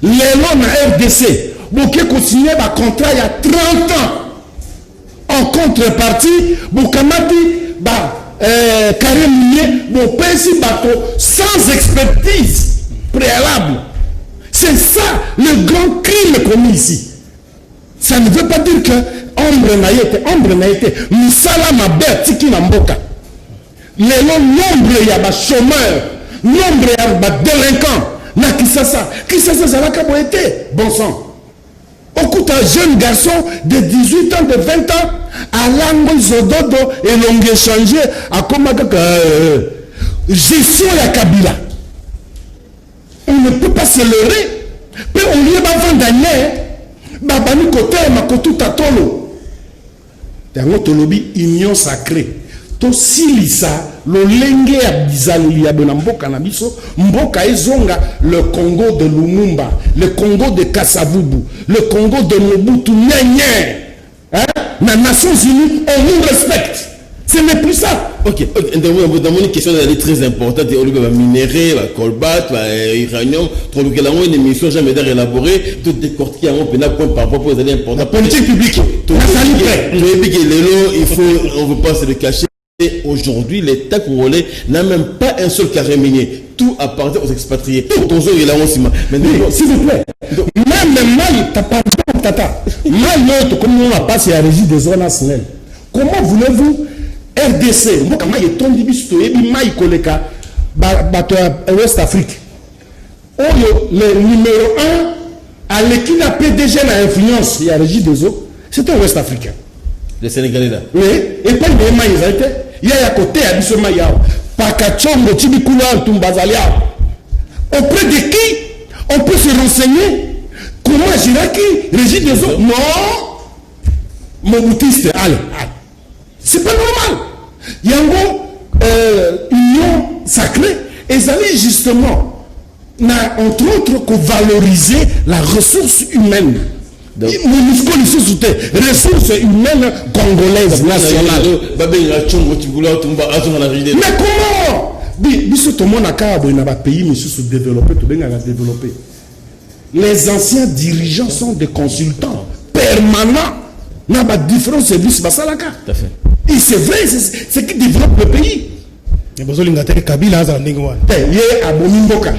Speaker 3: Lelo na RDC, boke kosigner bacontrat ya 30 ans, en contrepartie bokamati ba carré minier, bopesi bato sans expertise préalable. C'est ça le grand crime commis ici. Ça ne veut pas dire que ombre na ye te, ombre na ye te. Misala mabe atiki na mboka, lelo nombre ya bachômeur, nombre ya badélinquant na Kisasa. Kisasa ezalaka boye te, bon sang. Okuta jeune garçon de 18 ans, de 20 ans, alango zododo, elongi échange, akoma kaka gestion ya Kabila. On ne peut pas se leurrer. Mpe olie bavanda nye. Babandi kotelema kotuta tolo. Yango tolobi union sacree. Tosilisa lolenge ya bizaleli ya boye na mboka na biso, mboka ezonga le Congo de Lumumba, le Congo de Kasavubu, le Congo de Mobutu nyenye. Hein? Na Nations Unies, on nous respecte. Ce n'est plus ça.
Speaker 2: Ok, ndamoni question ezali très importante. Olobi ba minerais, ba cobalt, ba uranium, tolukela yango une émission jamais d'air élaboré, to décortiquer yango mpena point par point po ezali important.
Speaker 3: Politique publique, nazali prêt.
Speaker 2: Toyebi ke lelo, il faut, on veut pas se le cacher, aujourd'hui l'État congolais n'a même pas un seul carré minier. Tout appartient aux expatriés. Tozongela yango nsima.
Speaker 3: Mais s'il vous plaît, même mai, pardon tata, mai oyo tokomi na pasi ya Régie des eaux na SNEL. Comment voulez-vous RDC, mboka mai etondi, biso toyebi mai koleka bato ya West Afrique, oyo le numéro 1 aleki na PDG na influence ya Régie des eaux, c'est un West Africain.
Speaker 2: Le Sénégalais là.
Speaker 3: Oui, epai na ye mai ezali te. Ya ya koteya biso mai awa pakacongo tibikulu awa ntumba azali awa. Auprès de qui on peut se renseigner comment agiraki Régie des eaux? Non, mobutiste, allez, allez. C'est pas normal. Yango union sacrée ezali justement na, entre autres, kovaloriser la ressource humaine. MONUSCO lisusu te, ressource humaine congolaise nationale.
Speaker 2: Babengaka Congo tibula tumba azonga na Régie.
Speaker 3: Mais comment biso tomona kaka boye na bapays misusu développé, tobengaka développé, les anciens dirigeants sont des consultants permanents na badifférents services basalaka?
Speaker 2: Tout à fait.
Speaker 3: Et c'est vrai, c'est ce qui développe le pays.
Speaker 1: Bozolinga te Kabila azala ndenge wana?
Speaker 3: Te, ye abomi mboka.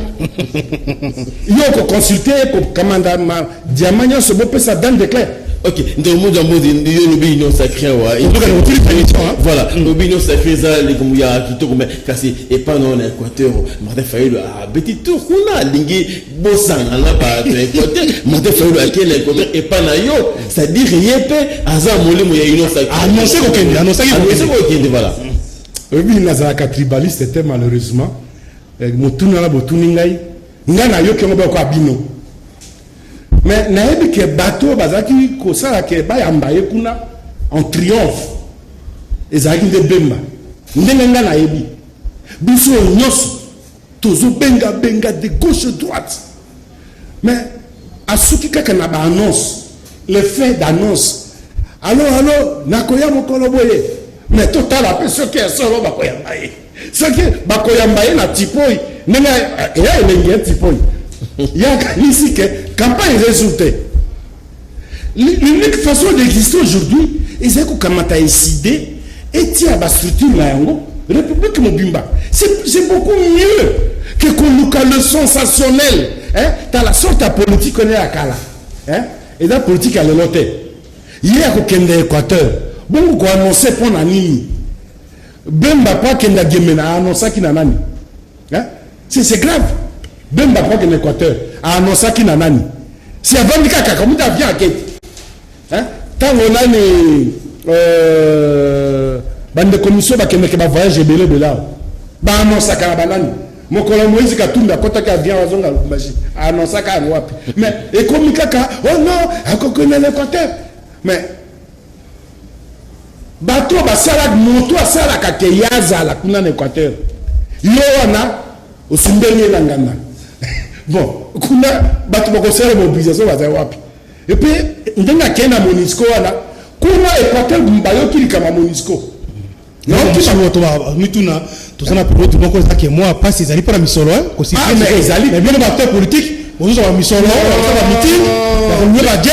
Speaker 3: Yo okoconsulte, kokamanda diamant nyonso bopesa Dan de Clair.
Speaker 2: Ok, ndeko Moja Mbozi, yo lobi union sacrée wa. Voilà, lobi union sacrée eza likambo ya kitoko, mais kasi epai na na Équateur, Martin Fayulu abeti tour kuna, alingi bosanga na bato ya Équateur. Martin Fayulu akei na Équateur epai na yo, c'est-à-dire ye mpe aza molimo ya union sacrée.
Speaker 1: Annoncé kokende, annoncaki.
Speaker 2: Annoncé kokende, voilà.
Speaker 3: Oyebi, nazalaka tribaliste te, malheureusement. Motuni wana botuni ngai, ngai nayoki yango bayoka bino, mais nayebi ke bato oyo bazalaki kosala ke bayamba ye kuna en triomphe ezalaki nde Bemba. Ndenge ngai nayebi, biso oyo nyonso tozobengabenga de gauche droite, mais asuki kaka na baannonce, le fait d'annonce: "Alo, alo, nakoya mokolo boye." Mais totala mpe soki ya solo bakoyamba ye, soki bakoyamba ye na tipoi ndenge eya elengi ya tipoi. Ye akanisi ke campagne résulté. L'unique façon d'exister aujourd'hui ezali kokamata ECiDé, etia bastructure na yango république mobimba. C'est beaucoup mieux que koluka le sensationnel, hein? Tala sorte ya politique wana ya kala, hein? Eza politique ya lelo te. Ye akokende Équateur bongo koannonce mpo na nini? Bemba po akenda Gemena, aannonsaki na nani, hein? C'est grave. Bemba po akende Équateur, aannonsaki na nani? Si avandi kaka kamuta avion aketi, hein? Ntango nani, bandeko miso bakendeke bavoyage ebele ebele awa, baannonsaka na banani? Mokolo Moïse Katumbi akɔtaki avion azonga Lubumbashi, aannonsaka yango wapi? Mais ekomi kaka: "Oh non, akokende na Équateur." Mais bato basalaka, moto asalaka ke ye azala kuna na Équateur, yo wana osumbeli ye na nganda. Bon, kuna bato bakosala mobilisation bazali wapi? Et puis ndenge akei na MONUSCO wana, kuna Équateur bayoki likambo ya MONUSCO.
Speaker 1: Mituna toza na période moko ezaki mwa mpasi, ezali mpona misolo.
Speaker 3: Ezali
Speaker 1: bino baacteur politique bozozwa bamisolo, bameeting, bakolouer bajet.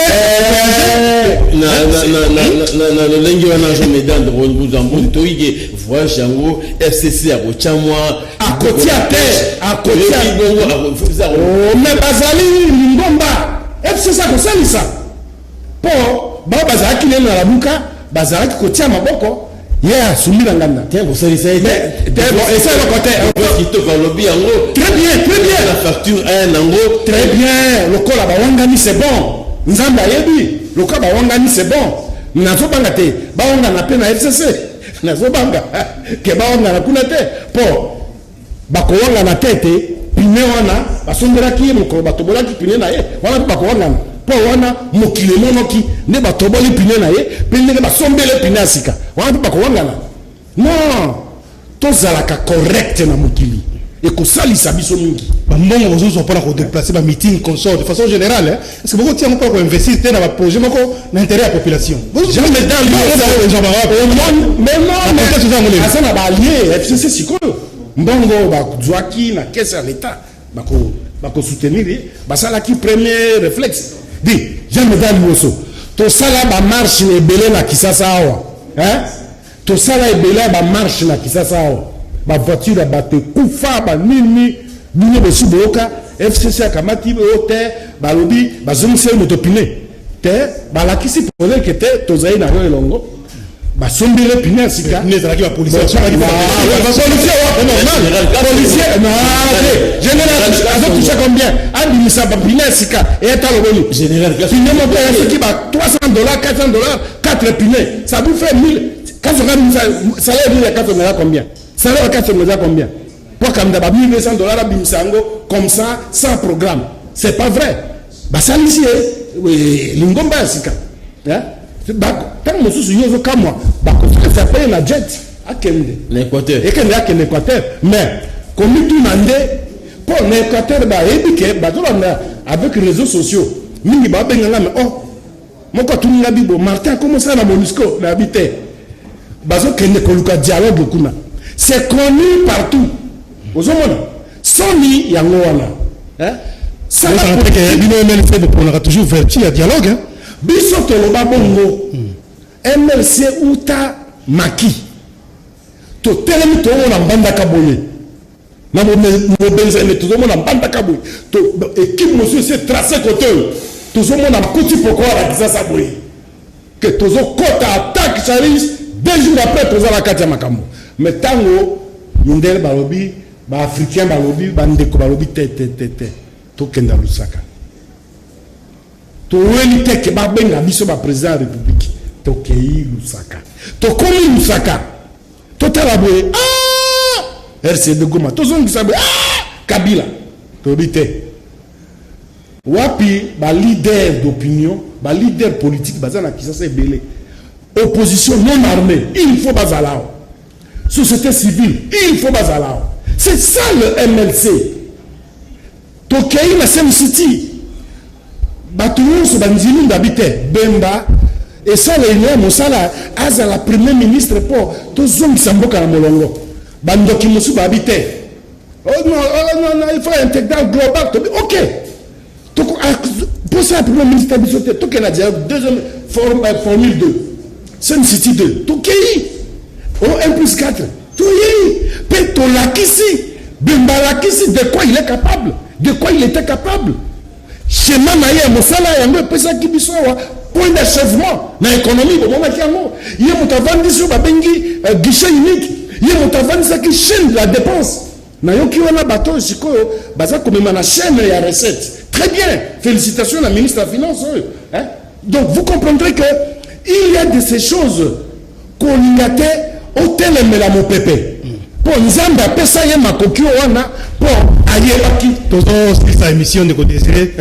Speaker 2: Na lolenge wana, Jean Médard Mbuzambuzi, toyi ke voyage yango FCC akotya mwa
Speaker 3: Akotia te, akotia mais bazali lingomba FCC akosalisa mpo bao bazalaki nene na Lamuka, bazalaki kotia maboko, ye asumbi na nganda.
Speaker 2: Te, kosalisa ye.
Speaker 3: Esa eloko te.
Speaker 2: Kitoko alobi yango.
Speaker 3: Très bien, très bien.
Speaker 2: La facture aya nango.
Speaker 3: Très bien. Lokola bawangani, c'est bon. Nzambe ayebi, lokola bawangani, c'est bon. Nazobanga te bawangana mpe na FCC, nazobanga ke bawangana kuna te, mpo bakowangana te ete pneu wana basondelaki ye mokolo batobolaki pneu na ye wana mpe bakowangana. Mpo wana mokili emonoki nde batoboli pine na ye mpe ndenge basombele pine ya sika wana mpe bakowangana. Non, tozalaka correct na mokili, ekosalisa biso mingi.
Speaker 1: Bambongo bozozwa mpona kodéplacer bameeting consort de façon générale, hein? Est ce que bokotia yango mpona koinvestir te na baprojet moko na intérêt ya population?
Speaker 3: Jamais dans. Mais non, aza na baallié FCC. Sikoyo mbongo bazwaki na caisse ya l'État, bakosoutenir ye. Basalaki premier réflexe di jamais dans liboso. Tosala bamarche ebele na Kisasa awa, hein? Tosala ebele ya bamarche na Kisasa awa, bavoiture ya bato ekufa, banini. Bino bosi boyoka FCC akamati oyo te, balobi bazongiseli moto pine te, balakisi poleke te, tozali na yo elongo, basombeli pine ya sika.
Speaker 1: Ezalaki bapolicier.
Speaker 3: Policier te, général azotouche combien? Abimisa bapine ya sika eyata loboni pine moko ya soki ba 300 $, 400 $, 4 pine, ça vous fait 1000. Kasoka salaire nini ya 4 eza combien? Salaire ya 4 eza combien? Po akamda ba 1200 $, abimisa yango comme ça sans programme, c'est pas vrai. Basalisi ye lingomba ya sika. Ntango mosusu yo ozokamwa, bakosalisa mpe na jet, akende
Speaker 2: na Équateur.
Speaker 3: Ekende, akende Équateur. Mais komituna nde mpo na Équateur, bayebi ke bazolanda avec réseaux sociaux mingi, babenganga. Mais oh, moko atuninga bibo Martin akomosala na MONUSCO, nayebi te, bazokende koluka dialogue kuna, c'est connu partout. Ozomona soni yango wana.
Speaker 1: Bino MLC boponaka toujours vertu ya dialogue.
Speaker 3: Biso toloba bongo, MLC uta maki totelemi, tozomona mbandaka boye na mobenzene, tozomona mbandaka boye, équipe mosusu esi tracé kote oyo, tozomona kuti poko wana Kisasa boye ke tozokɔta attaque charge. 2 jours après toza na kati ya makambo. Mais ntango mindele balobi, baafricain balobi, bandeko balobi te, te, te, te, tokenda Lusaka, toweli te ke babenga biso baprésident ya république. Tokei Lusaka, tokomi Lusaka, totala boye, ah! RCD Goma, tozongisa boye, ah! Kabila. Tolobi te, wapi baleader d'opinion, baleader politique baza na Kisasa ebele, opposition non armée il faut bazala awa, société civile il faut bazala awa. C'est ça le MLC. Tokei na Sem City, bato nyonso bandimi ndabi te Bemba esaleli ya mosala, azala premier ministre mpo tozongisa mboka na molongo. Bandoki mosusu babi te, oh non, oh non, non, il faut intégral global. Tobi ok, mposa ya premier ministre biso te, tokende na dialogue deuxième formule 2, Sem City 2. Tokei o 1 plus 4, toyei mpe tolakisi, Bemba alakisi de quoi il est capable, de quoi il était capable. Schéma na ye ya mosala yango epesaki biso awa point d'achèvement na économie. Bomonaki yango, ye moto avandisi oyo babengi guichet unique, ye moto avandisaki chaîne de la dépense. Nayoki wana bato oyo sikoyo baza komema na chaîne ya recette. Très bien, félicitations na ministre ya finance oyo, hein? Donc vous comprendrez que il y a de ces choses, kolinga te otelemela mopepe, mpo Nzambe apesa ye makoki oyo wana mpo ayebaki.
Speaker 1: Tozosilisa émission, ndeko Désiré.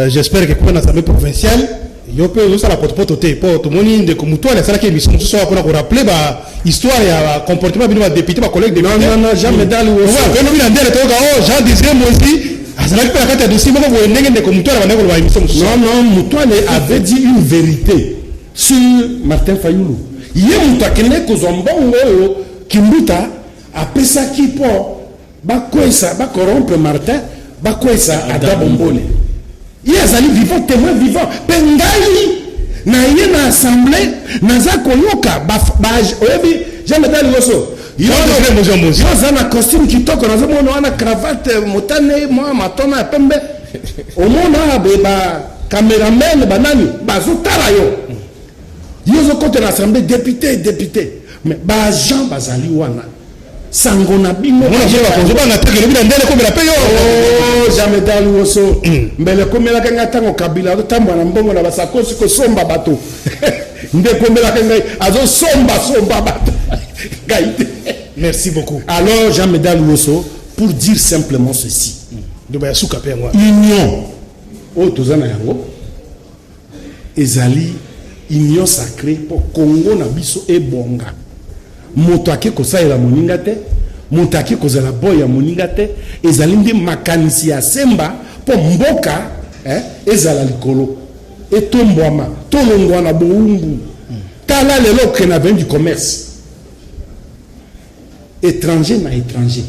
Speaker 1: J'espère que kuna na assemblée provinciale yo mpe ozosala potopoto te, mpo tomoni ndeko Mutwale asalaki émission mosusu awa mpona korappeler bahistoire ya comportement bino badéputé, bacollègue.
Speaker 3: Non, non, non, jamais dans
Speaker 1: Elobi na ndele toyoka o Jean Désiré Mosi azalaki mpe na kati ya dossier moko boye, ndenge ndeko Mutwale abandaki koloba émission mosusu.
Speaker 3: Non, non, Mutwale avait dit une vérité sur Martin Fayulu. Ye moto akende kozwa mbongo oyo Kimbuta apesaki mpo bakwesa, bacorrompre Martin, bakwesa Ada Bombole. Ye azali vivant, témoin vivant. Mpe ngai na ye na assemblée naza koyoka. Oyebi Jean Medal Liboso, yo oza na costume kitoko, nazomona wana cravate motane, mwa matona ya pembe, omona boye bacameraman banani bazotala yo, yo ozokota na assemblée, député, député, mais baagent bazali wana, sango na bino.
Speaker 1: Ozobanga te elobi na ndele ekomela mpe yo?
Speaker 3: Oh, jamais dans liboso mbele ekomelaka ngai ntango Kabila azotambola na mbongo na basakosi kosomba bato, nde ekomelaka ngai, azosombasomba bato, ngai te.
Speaker 1: Merci beaucoup.
Speaker 3: Alors Jean Medal Woso, pour dire simplement ceci.
Speaker 1: Ndoba ya suka mpe yango.
Speaker 3: Union oyo toza na yango. Ezali union sacrée mpo Congo na biso ebonga. Moto ake kosalela moninga te, moto ake kozala boy ya moninga te. Ezali nde makanisi ya semba mpo mboka ezala likolo, etombwama, tolongwa na bowumbu. Tala lelo, okende na avenue du Commerce, étranger na étranger,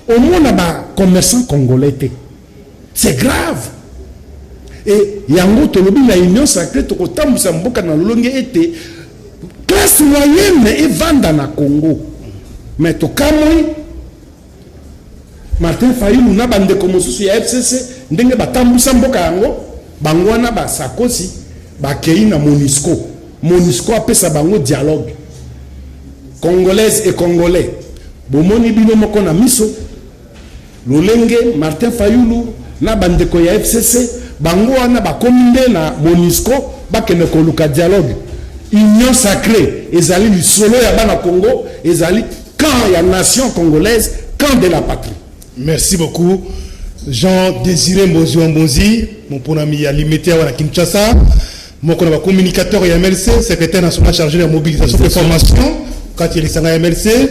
Speaker 3: omona bacommerçant congolais te. C'est grave. E yango tolobi na union sacrée, tokotambwisa mboka na lolonge ete classe moyenne evanda na Congo. Mais tokamwi Martin Fayulu na bandeko mosusu ya FCC, ndenge batambwisa mboka yango. Bango wana basakosi, bakei na MONUSCO, MONUSCO apesa bango dialogue. Congolaise et Congolais, bomoni bino moko na miso lolenge Martin Fayulu na bandeko ya FCC, bango wana bakomi nde na MONUSCO, bakende koluka dialogue. Union sacrée ezali lisolo ya bana Congo, ezali camp ya nation congolaise, camp de la patrie.
Speaker 1: Merci beaucoup, Jean Désiré Mbozi wa Mbonzi, moponami ya Limete awa na Kinshasa, moko na bacommunicateur ya MLC, secrétaire national chargé de la mobilisation de formation kati ya lisanga ya MLC.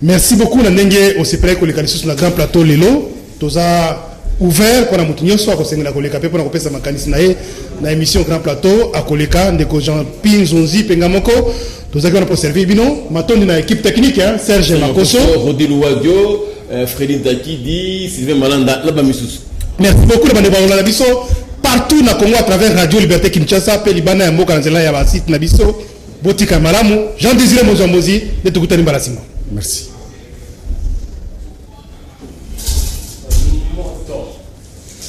Speaker 1: Merci beaucoup na ndenge osepelaki koleka lisusu na Grand Plateau lelo. Toza ouvert mpona moto nyonso akosengela koleka mpe mpona kopesa makanisi na ye na émission Grand Plateau, akoleka. Ndeko Jean Pi Nzonzi mpenga moko, tozalaki wana mpo servir bino. Matondi na équipe technique, hein, Serge Makoso.
Speaker 2: Rodi Louadio, Freddy Dakidi, Sylvain Malanda na bamisusu.
Speaker 1: Merci beaucoup na bandeko bakolanda biso partout na Congo à travers Radio Liberté Kinshasa mpe libanda ya mboka na nzela ya basite na biso. Botika malamu. Jean Désiré Mozwambozi nde tokutani mbala nsima.
Speaker 3: Merci.